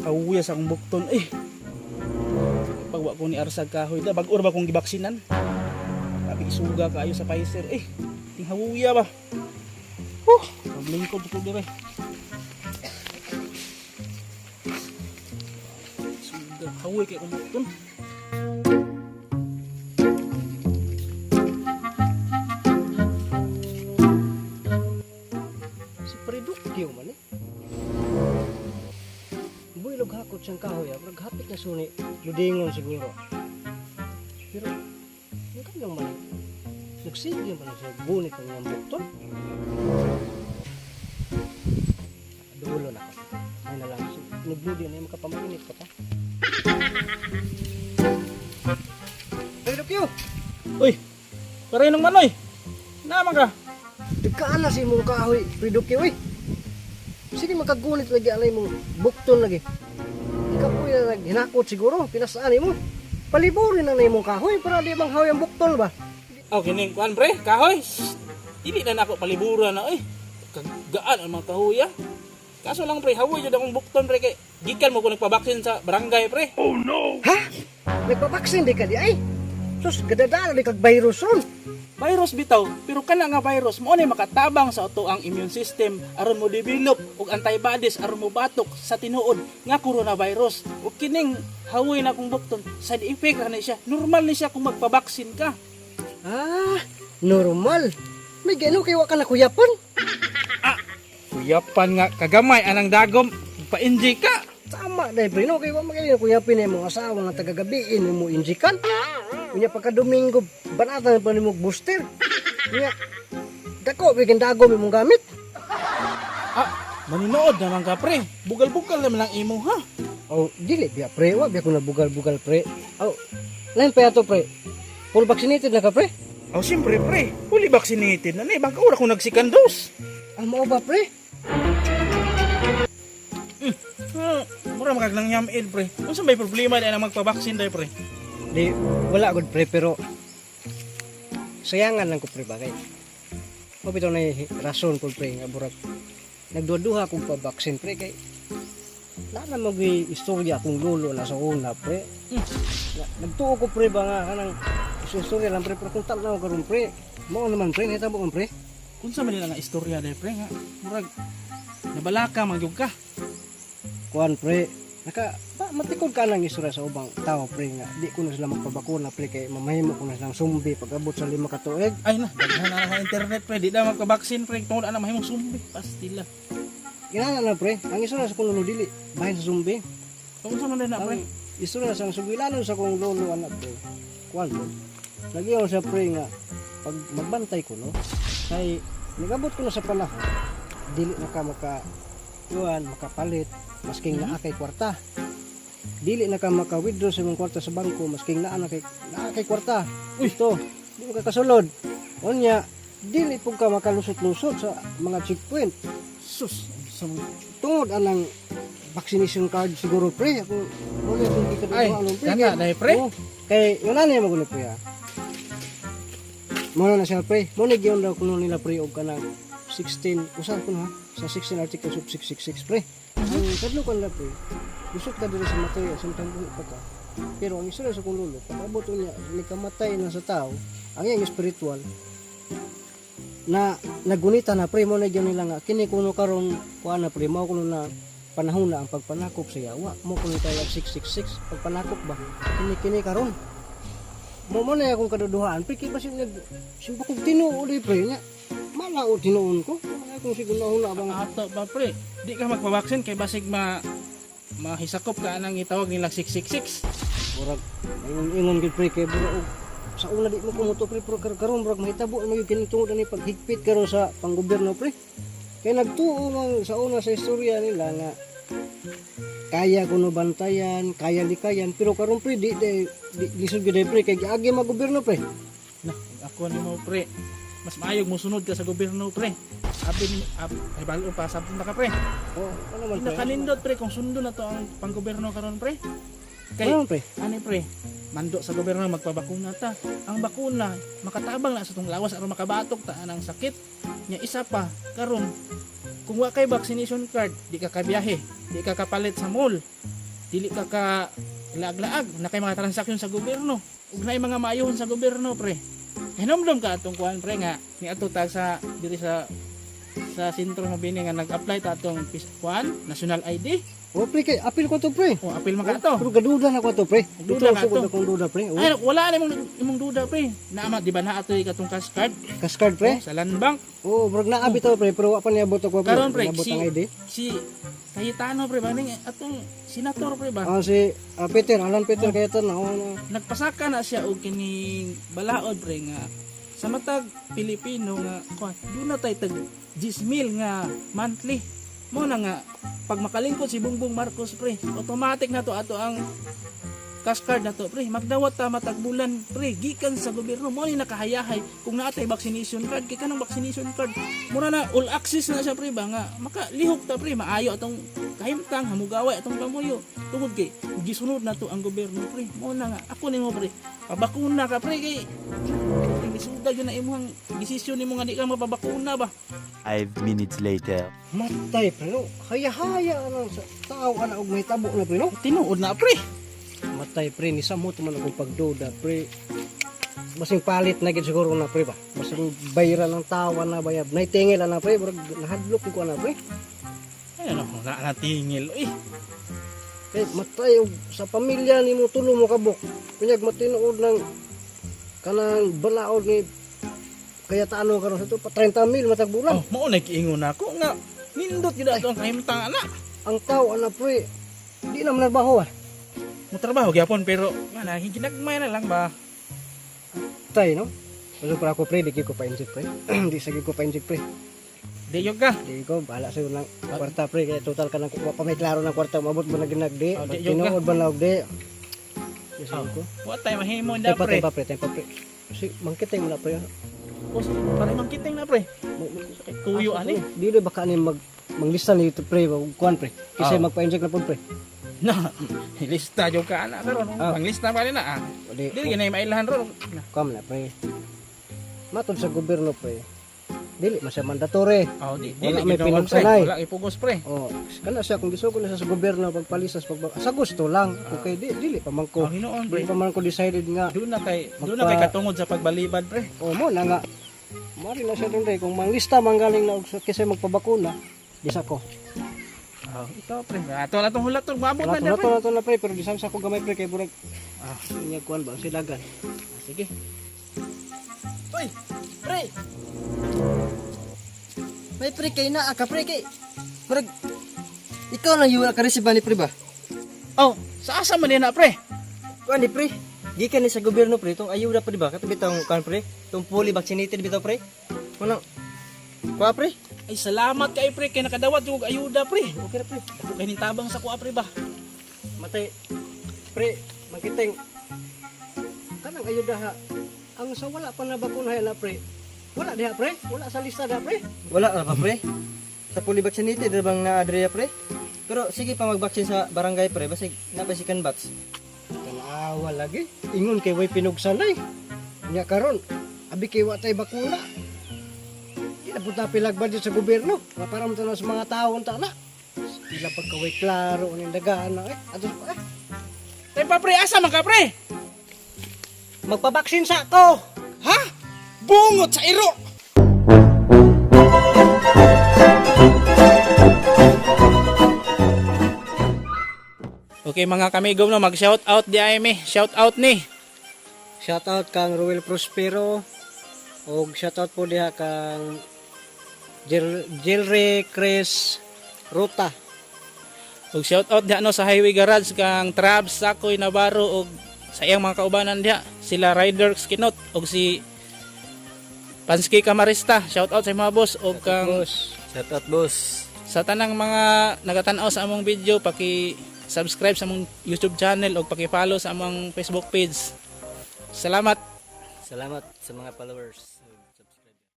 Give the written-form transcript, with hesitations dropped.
Kauya sa akong bukton eh. Pagwa ko ni Arsag kahoy da bag-o ra ba kong gibaksinan. Abi isuga kaayo sa Pfizer eh. Tinghawuya ba. Huh, paglingkod ko dire. Suga hawoy kay akong bukton. Si Preductio man eh. Builog hakot siyang kahoy ah, murag hapit na suni, ludingon siguro. Pero, ang kanyang man eh, nagsige man siya, gunit ang iyang bukton. Dulo na ko. Ay na lang, so, nagludi na yung makapamainit pa ta. Preductio! Uy, pareho ng manoy. Naman ka. Nagkaan na sa imong kahoy, Preductio eh. Sige makagunit lagi alay mong bukton lagi. Ikaw po yung naghinakot siguro, pinasaan mo. Paliburin na na imong kahoy para di manghawi ang buktol ba? Oh, kining kuan pre, kahoy. Shh. Dili na nako palibura na oy. Kagaan ang mga kahoy ah. Kaso lang pre, hawoy jud akong bukton pre kay gikan mo ko nagpabaksin sa barangay pre. Ha? Nagpabaksin di ka di ay? Sus, gadadala di kag virus ron. Virus bitaw, pero kana nga virus mo na makatabang sa ato ang immune system aron mo develop og antibodies aron mo batok sa tinuod nga coronavirus. Ug kining hawoy na akong bukton, side effect ra ni siya. Normal ni siya kung magpabaksin ka. Ah, normal. May gano kay wa ka nakuyapan. Kuyapan nga kagamay anang dagom, pa-inject ka. Tama dai pre, no kay wa magayon kuyapin na imong asawa nga tagagabiin mo injikan. Unya pagka Domingo banatan pa nimo booster. Unya dako bigyan dagom imong gamit. Ah, maninood naman ka pre. Bugal-bugal naman ang imo ha. Oh, dili biya pre, wa biya ko nabugal-bugal pre. Oh, lain pa yato pre. Full vaccinated na ka pre? Oh, siyempre pre. Fully vaccinated na ni. Baka ura kung nagsikandos. Ah, mao ba pre? Mura makaglang yamil pre. Unsa may problema dahil ang magpabaksin dahil pre? Di wala gud pre pero sayangan lang ko pre bagay. Mo bitaw na rason ko pre nga burag nagduha-duha akong pa-vaccine pre kay naa na mag istorya akong lolo na sa una pre. Nagtuo ko pre ba nga kanang istorya lang pre pero kung tan-aw karon pre mao naman pre nahitabo man pre. Unsa man nila nga istorya dahil pre nga. Murag nabalaka man gyud ka. Kuan pre naka ba, matikod ka lang istorya sa ubang tao pre nga di ko na sila magpabakuna pre kay mamahimo ko na silang sumbi pag abot sa 5 ka tuig. Ay na, daghan na sa internet pre. Di na magpabaksin pre. Tungod ana mahimong sumbi. Pastila. Kinahanglan na pre ang istorya sa kong lolo dili bahin sa sumbi. Unsa man dahil na pre? Ang istorya sa sugilanon sa kong lolo anak pre. Kuan pre. Nagyaw siya pre nga pag magbantay ko no kay nagabot ko na sa panahon dili na ka maka kuan makapalit masking naa kay kwarta. Dili na ka maka-withdraw sa imong kwarta sa bangko masking naa kay kwarta. Uy. Ito, di mo ka kasulod. Unya, dili pud ka makalusot-lusot sa mga checkpoint Sus, unsa man- tungod anang vaccination card siguro pre ako wala akong Ay, gikaduha anong pre kana dahil pre. Oo, kay wala na yung magulo pre ha. Muna na siya pre mo na giyon daw kuno nila pre og kanang 16 usa kuno ha sa 16 articles of 666 pre. Ang kadlo kan pre lusot ka diri sa matay samtang buhi pa ka pero ang istorya sa kong lolo pag-abot niya nikamatay na sa tao ang iyang spiritual na nagunita na pre mo na gyud nila nga kini kuno karon kuan na pre mao kuno na panahon na ang pagpanakop sa yawa mo kuno tawag 666 pagpanakop ba kini kini karon mo mo na akong kaduduhaan pre kay basin nag simba kog tinuod eh, pre nya malao tinuon ko wala akong siguro na bang Ato ba pre? Di ka magpabaksin kay basig ma mahisakop ka anang itawag nila 666. Murag ingon ingon gyud pre kay bro og sa una di mo kumuto pre pero karon murag mahitabo man gyud kini tungod ani paghigpit karon sa panggobyerno pre kay nagtuo man sa una sa istorya nila nga kaya kuno bantayan kaya likayan pero karon pre di di, di lisod gyud pre kay giagi mag gobyerno pre. Nah, ako ni mo pre. Mas maayog mo sunod ka sa gobyerno pre. Abi ni ab, ay balo pa sabton na ka pre. Oh, ano man pre? Pinakanindot pre kung sundo na to ang panggobyerno karon pre. Kay Ano man pre? ani pre, mando sa gobyerno magpabakuna ta. Ang bakuna makatabang na sa tong lawas aron makabatok ta anang sakit. Nya isa pa karon Kung wa kay vaccination card, di ka kabiyahe, di ka kapalit sa mall, dili ka ka laag-laag, na kay mga transaksyon sa gobyerno, ug naay mga maayohon sa gobyerno, pre. Hinumdum ka atong kuan, pre, nga niadto ta sa diri sa sentro nga bini nga nag-apply ta atong kuan national ID. O pre, kay apil ko to, pre. O apil man ka ato. Pero gaduda na ko to, pre. Duda Duda ka ko to. akong duda, pre. O, Ay, wala na imong duda, pre. Naama di ba na atoy katong cash card? Cash card, pre. O, sa Land Bank. O, murag naa bitaw, pre, pero wa pa niabot ako, pre. Karon, pre, Niabot si ang ID. si Cayetano, pre, ba ning atong senator, pre, ba? Ah, si Peter, Alan Peter Cayetano. Oh, ano. Nagpasaka na siya og kining balaod, pre, nga sa matag Pilipino nga kuan duna tay tag 10,000 nga monthly mo na nga pag makalingkod si Bongbong Marcos, pre, automatic na to ato ang cash card na to, pre, magdawat ta matag bulan, pre, gikan sa gobyerno. Mo ni nakahayahay kung naa tay vaccination card, kay kanang vaccination card mura na all access na siya, pre, ba nga makalihok ta, pre, maayo atong kahimtang, hamugaway atong pamuyo tungod kay gisunod na to ang gobyerno, pre. Mo na nga ako nimo, pre, pabakuna ka, pre, kay lisuda gyud na imong desisyon nimo nga di ka mapabakuna ba. 5 minutes later. Matay, pre, no. Haya-haya ano sa tao ana og mahitabo na, pre, no. Tinuod na, pre. Matay, pre, ni samot man akong pagduda, pre. Basing palit na gid siguro na, pre, ba. Basing bayra ng tawa na bayab. Naitingil na, pre, murag nahadlok ko na, pre. Ay ano na natingil eh. Kay matay og sa pamilya nimo tulo mo kabuk. Kunyag matinuod ng kanang balaod ni kaya taano karon sa to pa 30 mil matag bulan. Oh, mao na giingon nako nga nindot gyud ato ang kahimtang ana. Ang tao ana, pre, di na man nagbaho ah. Mo trabaho gyapon pero nga na ginagmay na lang ba. Tay no. Pero para ako, pre, di gyud ko pa-inject, pre. Di sa gyud ko pa-inject, pre. Di yun ka. Di ko bahala sa ng kwarta, pre, kaya total ka ng wa pa may klaro ng kwarta mabot mo na ginag di. Oh, di yun ka. Tinuod ba na og di. Di sa ko. Wa tay mahimo na, Tempa pre. tempa, pre, tempa, pre. Si mangkitay mo na, pre. Os, para mangkiting na, pre. Kay kuyo ani. Dili baka ni manglista ni ito, pre, og kuan, pre. Kasi Oh. magpa-inject na pud, pre. Na, lista jud ka ana karon. Ah. Panglista pa ni na ah. O, di Dili gyud na mailahan ron. Na. kuan na, pre. Matod sa gobyerno, pre. Dili man siya mandatory. Oh, di Wala dili may gyud na, pre. pinugsanay. Wala ipugos, pre. Oh, kana siya kung gisugo na siya sa gobyerno pagpalisas pag sa gusto lang. Okay, di dili pa man ko. Oh, hinuon, pre. Dili pa man ko decided nga. Doon na kay katungod sa pagbalibad, pre. O mo na nga. Mari na siya dun, pre. Kung manglista manggaling na og kasi magpabakuna, di sa ko. Oh, ito, pre. Ato na tong hulat tol. Maabot na Nato na, nato pre. nato na, pre, pero di sa ko gamay, pre, kay burag Ah. niya kuan ba silagan. Sige. Uy, pre! May pre kay na ka, pre, kay. Murag ikaw lang yung ka-receive ni pre ba? Oh, sa asa man din na, pre? Kuan ni pre. Gikan ni sa gobyerno, pre, tong ayuda pre ba? Kato bitong kuan, pre, tong fully vaccinated bitaw, pre. Kunang kuha, pre. Ay salamat kay pre kay nakadawat yung ayuda, pre. Okay ra, pre. Ako kay tabang sa kuha, pre, ba. Matay, pre, mangkiting kanang ayuda ha. Ang sa wala pa na bakuna na, pre. Wala diha, pre. Wala sa lista diha, pre. Wala ra pa, pre. Sa fully vaccinated ra bang naadreya, pre? Pero sige pa mag-vaccine sa barangay, pre, basig na pa second batch. Tanawa lagi. Ingon kay way pinugsanay. Nya karon, abi kay wa tay bakuna. Di na punta pilag budget sa gobyerno. Para mo sa mga tao unta na. Pila pagka way klaro ning dagaan na eh. Ato eh. Tay pa, pre, asa man ka, pre? Magpabaksin sa ako. Ha? Bungot sa iro. Okay mga kamigom no, mag shout out di ay mi. Shout out ni. Shout out kang Ruel Prospero og shout out po diha kang Jilre Chris Ruta. Ug shout out diha no sa Highway Garage kang Trabs Sakoy Navarro ug sa iyang mga kaubanan diha sila Ryder Skinot ug si Pansky Camarista. Shout out sa mga boss ug kang Boss. Shout out, boss. Sa tanang mga nagatan-aw sa among video, paki-subscribe sa among YouTube channel o paki-follow sa among Facebook page. Salamat. Salamat sa mga followers.